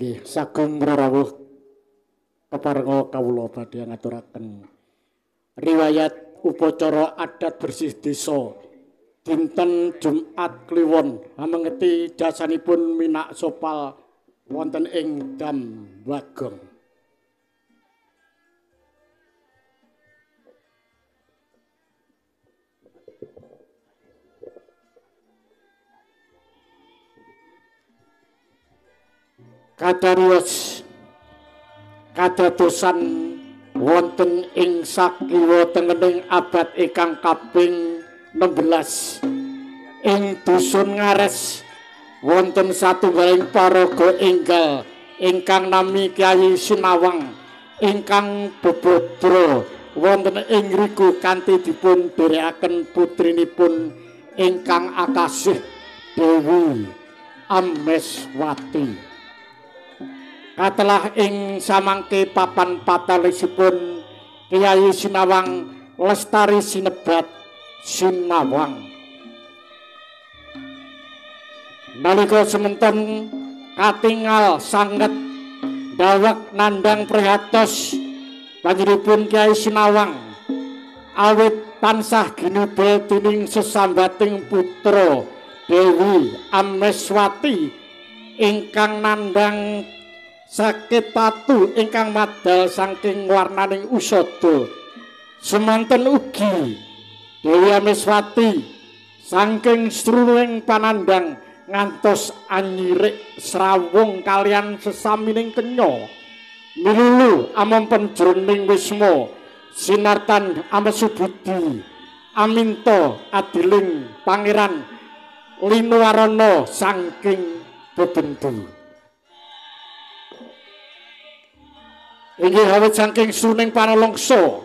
Inggih, sagung rawuh keparenga kawula badhe ngaturaken riwayat upacara adat bersih desa dinten Jumat Kliwon amengeti jasanipun Minak Sopal wonten ing Dam Bagong. Kadariyos kadadosan wonten ing sakiwa tengening abad ingkang kaping 16 ing dusun Ngares wonten satunggaling paraga enggal ingkang nami Kyai Sinawang ingkang bebodra wonten ing ngriku kanthi dipun dherekaken putrinipun ingkang akasih Dewi Ameswati. Katelah ing samangke papan patalisipun Kyai Sinawang lestari sinebat Sinawang. Nalika semanten katingal sanget daweg nandhang prihatos panjenenganipun Kyai Sinawang awit tansah ginubel dening sesambating putra Dewi Ameswati ingkang nandhang sakit tatu ingkang madal saking warnaning usada. Semanten ugi Dewi Ameswati saking sruning panandhang ngantos anyirik srawung kalian sesamining kenya milulu amompen jroning wisma sinartan amesubudi aminta adiling pangeran linuwarana saking bebendu. Inggih awit saking suning panalongsa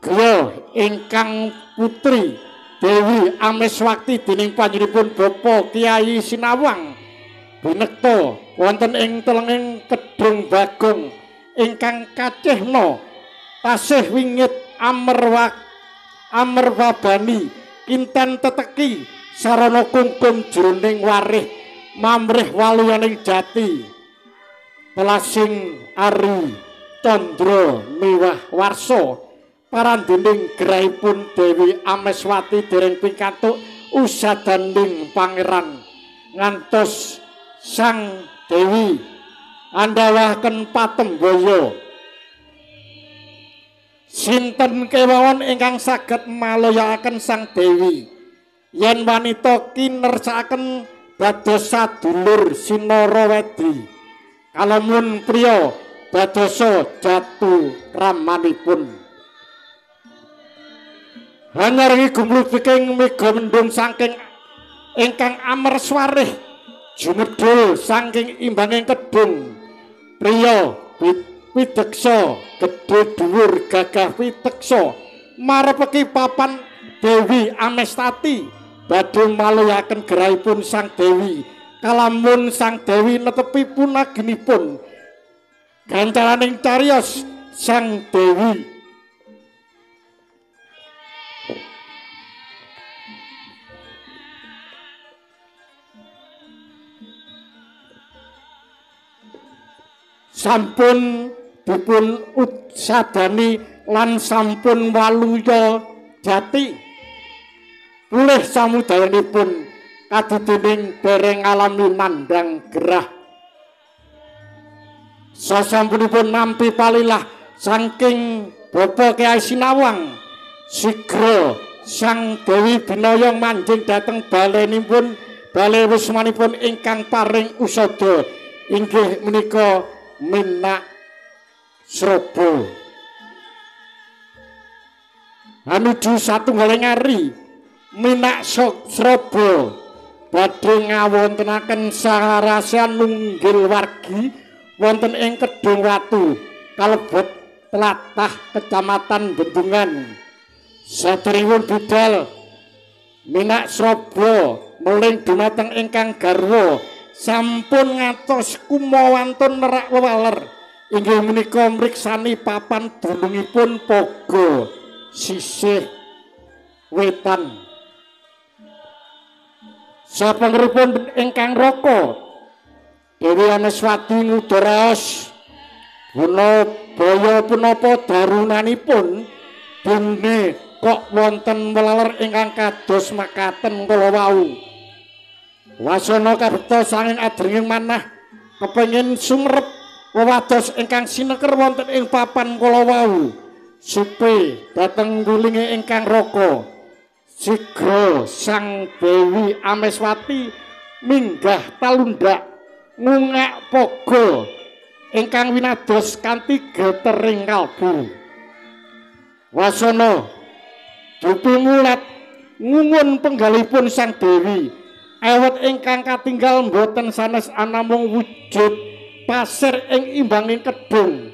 griya ingkang putri Dewi Ameswati dening panjenenganipun Bapak Kyai Sinawang binekta wonten ing telenging Kedung Bagong ingkang kacihna tasih wingit amerwabani kinten teteki sarana kungkum jroning warih mamrih waluyaning jati telasing ari Candra miwah warsa parandening gerahipun Dewi Ameswati dereng pikantuk usadaning pangeran ngantos Sang Dewi andhawaken patembaya. Sinten kemawon ingkang saged maloyakaken Sang Dewi yen wanita kinersakaken dados sadulur Sinara Wedi kalamun priya dadosa jatu ramanipun. Hanyarengi gumlubiking mega mendung saking ingkang amerswarih jumedhul saking imbanging kedung priya pideksa gedhe dhuwur gagah piteksa marepeki papan Dewi Amestati badhe maloyaken gerahipun Sang Dewi kalamun Sang Dewi netepi punagenipun gancaraning cariyos Sang Dewi. Sampun dipun utsadani lan sampun waluya jati pulih samudayanipun kaduduning dereng alami nandhang gerah. Sasampunipun nampi palilah saking Bapak Kyai Sinawang sigra Sang Dewi Binaya manjing dhateng balenipun bale wismanipun ingkang paring usada inggih menika Minak Srobo. Anuju satunggaling ari Minak Srobo badhe ngawontenaken sarasehan nunggil wargi wonten ing Kedung Watu kalebet tlatah Kecamatan Bendungan. Saderengipun budal Minak Srobo meling dumateng ingkang garwa sampun ngantos kumawantun nerak wewaler inggih menika mriksani papan dunungipun Pogo sisih wetan. Sapangeripun ingkang raka Dewi Ameswati ngudaraos punabaya punapa darunanipun dene kok wonten welaler ingkang kados makaten kala wau. Wasana kabeta saking adrenging manah kepengin sumerep wewados ingkang sineker wonten ing papan kala wau. Supe dhateng gulinge ingkang raka. Sigra Sang Dewi Ameswati minggah talundak ngungak pogo ingkang winados kanthi getering kalbu. Wasana dupi mulat ngungun penggalipun Sang Dewi. Ewet ingkang katinggal mboten sanes anamung wujud pasir ing imbanging kedung.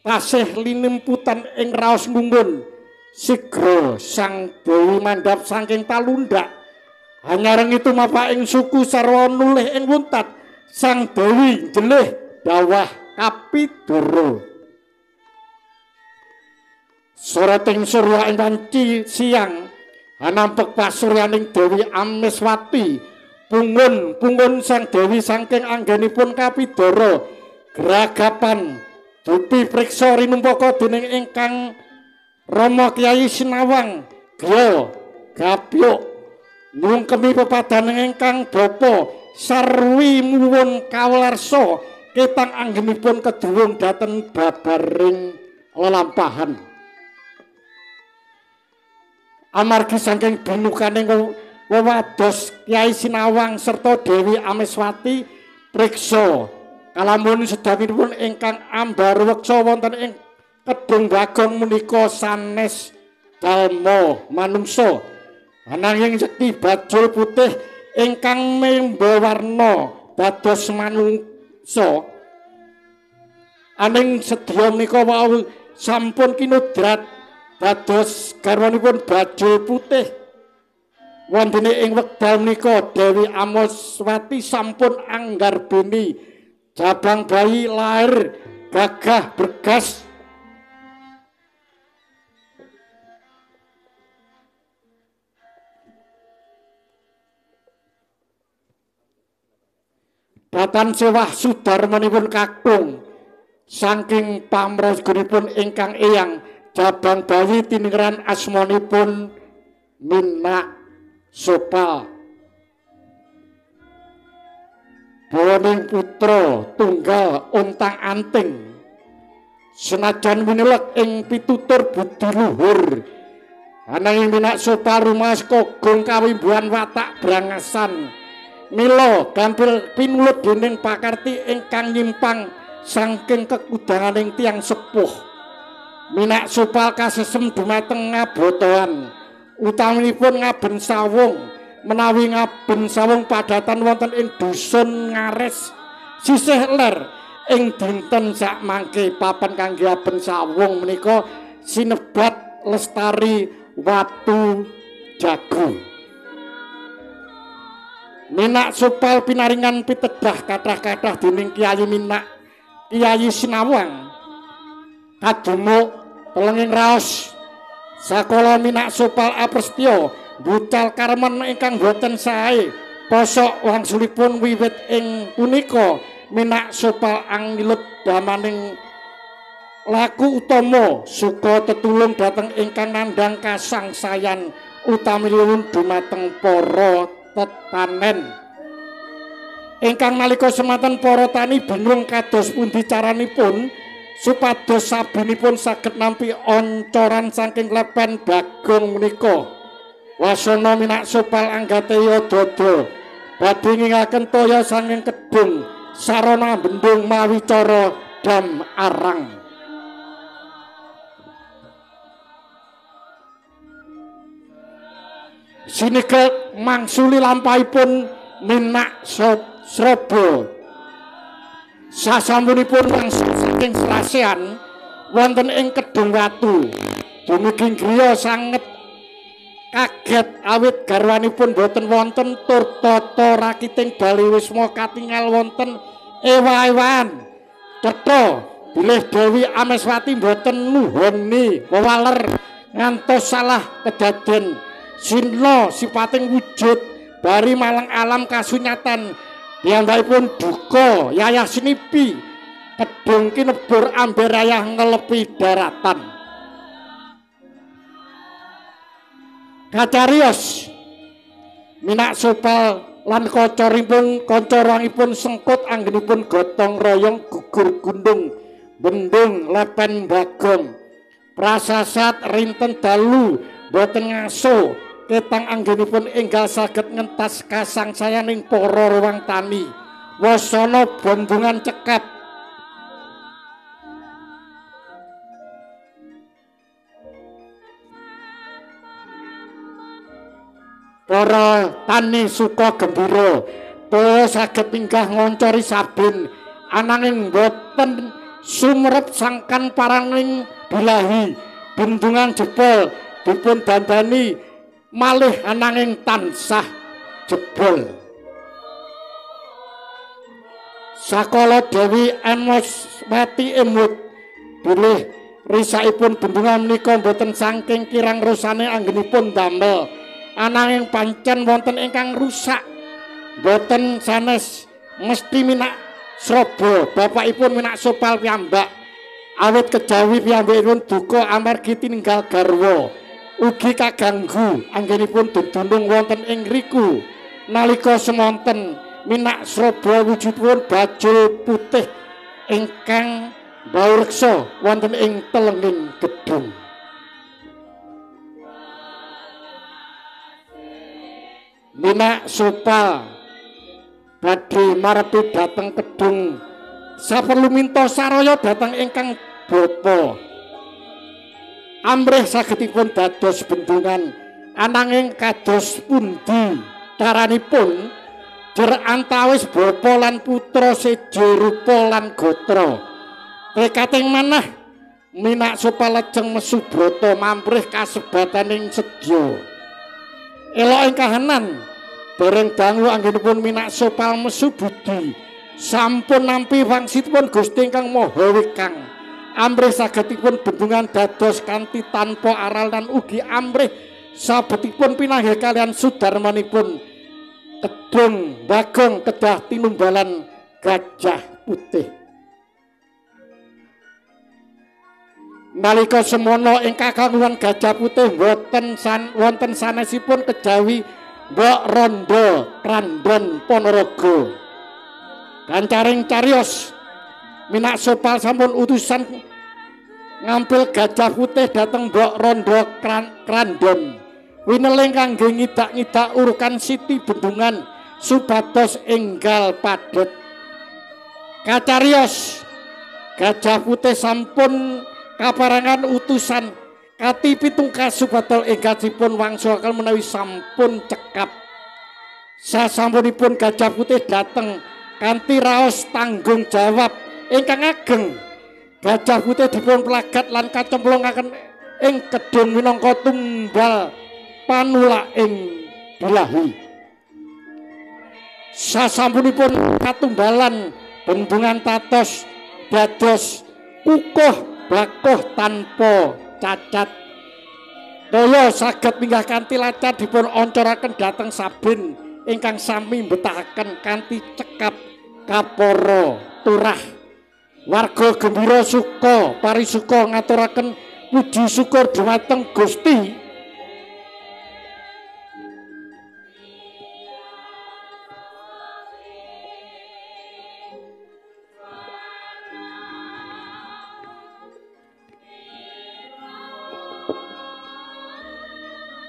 Tasih linimputan ing raos ngungun. Sigra Sang Dewi mandhap saking talundak. Hanyarengi tumapa ing suku sarwa nulih ing wuntat. Sang Dewi njelih dawah kapidara. Soroting surya ing wanci siang anampek pasuryaning Dewi Ameswati. Pungun-pungun Sang Dewi saking anggenipun kapidara geragapan dupi priksa rinumpaka dening ingkang Rama Kyai Sinawang griya gapyuk nyungkemi pepadaning ingkang bapa sarwi muwun kawelarsa ketang anggenipun keduwung dhateng babaring lelampahan. Amargi saking binukaning wewados Kyai Sinawang serta Dewi Ameswati priksa kalamun sedaminipun ingkang ambarweksa wonten ing Kedung Bagong menika sanes dalma manungsa, ananging sekti bajul putih ingkang memba warna dados manungsa. Aning sedya menika wau sampun kinudrat dados garwanipun bajul putih. Wontene ing wekdal menika Dewi Ameswati sampun anggarbeni jabang bayi lair gagah bergas. Datan sewah sudarmanipun kakung saking pamragunipun ingkang eyang jabang bayi tiningran asmanipun Minak Sopal. Bawaning putra tunggal ontang anting senajan winelek ing pitutur budi luhur, ananging Minak Sopal rumas kogong kawimbuhan watak brangasan. Mila gampil pinulut dening pakarti ingkang nyimpang saking kekudanganing tiyang sepuh. Minak Sopal kasesem dumateng ngabotoan, utaminipun ngaben sawung. Menawi ngaben sawung padatan wonten ing dusun Ngares sisih ler ing dinten sakmangke papan kangge aben sawung menika sinebat Lestari Watu Jago. Minak Sopal pinaringan pitedah kathah-kathah dening Kyai Minak Kyai Sinawang kadumuk telenging raos. Sakola Minak Sopal aprestya bucal karmen ingkang boten sae. Posok wangsulipun wiwit ing punika Minak Sopal angilut damaning laku utama suka tetulung dhateng ingkang nandhang kasangsayan utaminipun dumateng para tetanen. Ingkang nalika semanten para tani bingung kados pundi caranipun supados sabinipun saged nampi oncoran saking lepen Bagong menika. Wasana Minak Sopal anggateya dada badhe ngingaken toya saking kedung sarana bendung mawi cara dam arang. Sinegel mangsuli lampahipun Minak Srobo. Sasampunipun wangsul saking srasean wonten ing Kedung Watu. Dumugi griya sanget kaget awit garwanipun boten wonten tur tata rakiting bali wisma katingal wonten ewa-ewan. Cetha bilih Dewi Ameswati boten nuhoni wewaler ngantos salah kedaden. Sinla sipating wujud bari malang alam kasunyatan Piyambakipun duka yayah snipi kedung kinebur amber rayah ngelepi daratan. Kacarios Minak Sopal lan kanca sengkut anggenipun gotong royong gugur gundung bendung lepen bagong prasasat rinten dalu boten ngaso ketang anggenipun enggal saged ngentas kasangsayaning para ruang tani wasana bendungan cekap. Para tani suka gembira toya saged minggah ngoncori sabin ananging boten sumrep sangkan paraning bilahi bendungan jebol dipun dandani malih ananging tansah jebol. Sakala Dewi Emos Wati emut bilih risaipun bendungan menika boten saking kirang rusane anggenipun damel ananging pancen wonten ingkang rusak boten sanes mesti Minak Srobo bapakipun Minak Sopal piyambak awit kejawi piyambakipun duka amargi tininggal garwa ugi kaganggu anggenipun dudunung wonten ing riku. Nalika semonten Minak Srobo wujudipun bajul putih ingkang baureksa wonten ing telenging gedung. Minak Sopal badhe marepi dhateng kedung saperlu minta saraya dhateng ingkang bapa amrih sagedipun dados bendungan ananging kados pundi caranipun jer antawis bapa lan putra sejo rupa lan gatra. Rekating manah Minak Sopal lajeng mesu brata mamrih kasebataning sedya. Elok ing kahanan dereng dangu anggenipun Minak Sopal mesu budi sampun nampi wangsitipun Gusti ingkang Maha Wikang amrih sagedipun bendungan dados kanthi tanpa aral lan ugi amrih sabetipun pinanggih kalian sudarmanipun kedung Bagong kedah tinumbalan gajah putih. Nalika semono ing kakanguan gajah putih boten wonten sanesipun kejawi Mbok Rondo Krandon Ponorogo. Gancaring carios Minak Sopal sampun utusan ngampil gajah putih dhateng Mbok Rondo Krandon. Wineling kangge ngidak-ngidak urukan siti bendungan supados enggal padhet. Kacarios gajah putih sampun kaparangan utusan kati pitungkas supados enggalipun wangsul menawi sampun cekap. Sasampunipun gajah putih dateng kanthi raos tanggung jawab ingkang ageng. Gajah putih dipun plagat lan kacemplungaken ing kedung minangka tumbal panulak ing bilahi. Sasampunipun katumbalan bendungan tatos dados kukuh bakoh tanpa cacat. Toya saged minggah kanthi lancar dipun oncoraken dhateng sabin ingkang sami mbetahaken kanthi cekap kapara turah. Warga gembira suka parisuka ngaturaken puji syukur dumateng Gusti.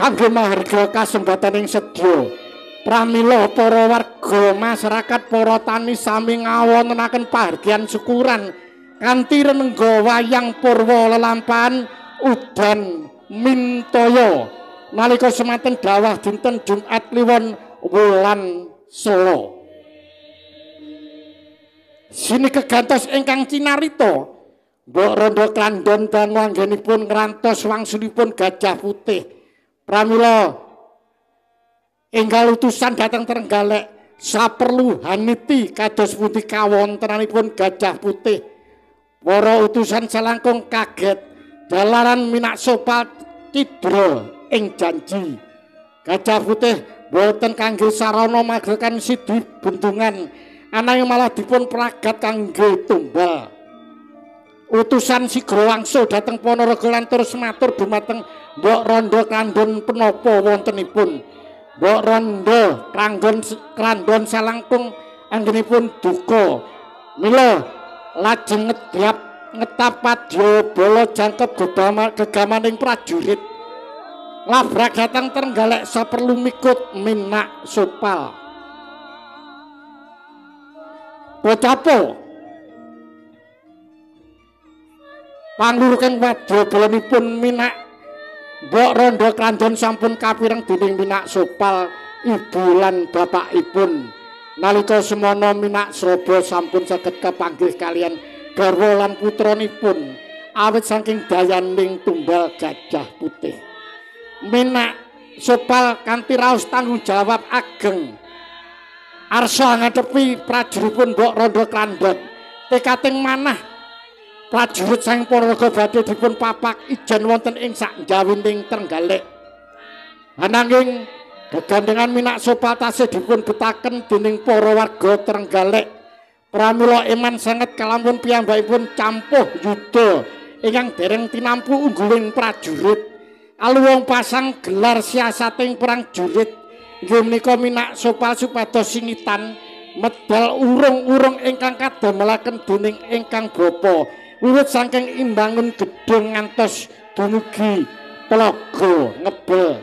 Kangge maharga kasembataning sedya. Pramila para warga masyarakat para tani sami ngawontenaken pahargyan syukuran kanthi renengga wayang purwa lelampahan udan mintaya nalika semanten dawah dinten Jumat Kliwon wulan Selo. Sini kegantos ingkang cinarita Mbok Rondo Krandon dangu anggenipun ngrantos wangsulipun gajah putih. Pramila enggal utusan dateng Trenggalek saperlu haniti kados pundi kawontenanipun gajah putih. Para utusan salangkung kaget jalaran Minak Sopal cidra ing janji. Gajah putih Boten kangge sarana magekan sidi bendungan, ananging malah dipun pragat kangge tumbal. Utusan sigra wangsul dhateng Ponorogo lan terus matur dumateng Mbok Rondo Krandon penapa wontenipun. Mbok Rondo Krandon salangkung anggenipun duka. Mila lajeng ngetap padya bala jangkep gegamaning prajurit. Labrak dhateng Trenggalek saperlu mikut Minak Sopal. Pocapo pangluruking wadya balanipun Minak Mbok Rondo Krandon sampun kapireng dening Minak Sopal ibu lan bapakipun. Nalika semana Minak Sraba sampun saged kepanggih kalian garwa lan putranipun awit saking dayaning tumbal Gajah Putih. Minak Sopal kanthi raos tanggung jawab ageng arsa ngadepi prajuritipun Mbok Rondo Krandon. Tekating manah prajurit saking Ponorogo badhe dipun papak ijen wonten ing sakjawining Trenggalek. Ananging gegandengan Minak Sopal tasih dipun betaken dening para warga Trenggalek. Pramila eman sanget kalampun piyambakipun campuh yuda ingkang dereng tinampu ungguling prajurit. Aluwung pasang gelar siasating perang jurit inggih menika Minak Sopal supados singitan medal urung-urung ingkang kadamelaken dening ingkang bapa. Wiwit saking imbangun gedhong ngantos dumugi telaga ngebel.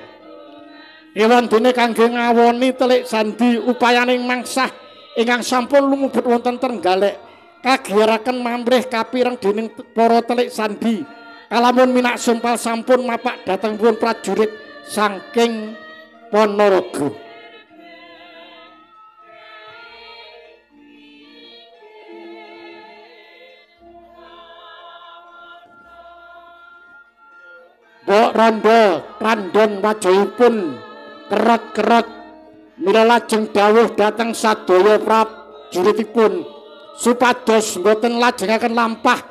Ewandene kangge ngawoni telik sandi upayaning mangsah ingkang sampun lumebet wonten Trenggalek kagiyaraken mamrih kapireng dening para telik sandi. Kalamun Minak Sopal sampun mapak dhatengipun prajurit saking Ponorogo. Mbok Rondo Krandon wajahipun kerot-kerot mila lajeng dawuh dhateng sadaya prajuritipun supados mboten lajengaken lampah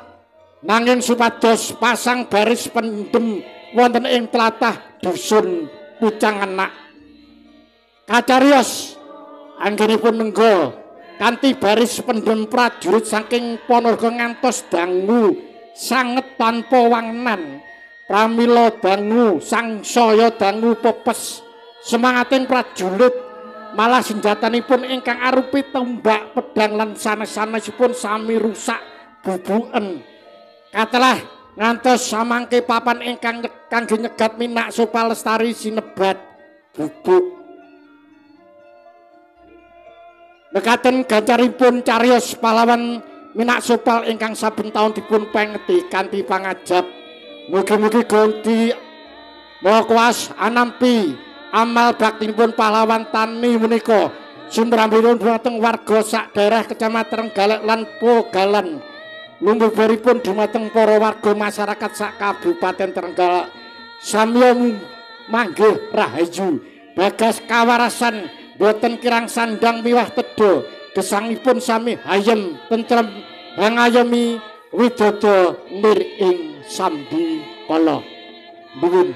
nanging supados pasang baris pendem wonten ing tlatah dusun Pucanganak. Kacariyos anggenipun nengga kanthi baris pendem prajurit saking Ponorogo ngantos dangu sanget tanpa wangnan. Pramila dangu sangsaya dangu pepes semangating prajurit malah senjatanipun ingkang arupi tombak pedang lan sanes-sanesipun sami rusak bubuken. Katelah ngantos samangke papan ingkang kangge nyegat Minak Sopal lestari sinebat bubuk. Mekaten gancaripun cariyos pahlawan Minak Sopal ingkang saben taun dipun pengeti kanthi pangajap. Mugi-mugi Gusti Maha Kuwas anampi amal baktinipun pahlawan tani menika sumrambipun dumateng warga sak daerah Kecamatan Trenggalek lan Pogalan. Lumbubaripun dumateng para warga masyarakat sak Kabupaten Trenggalek. Samya manggih rahayu bagas kawarasan boten kirang sandang miwah tedha gesangipun sami hayem tentrem hangayomi widodo nir ing sambi kala. Nuwun.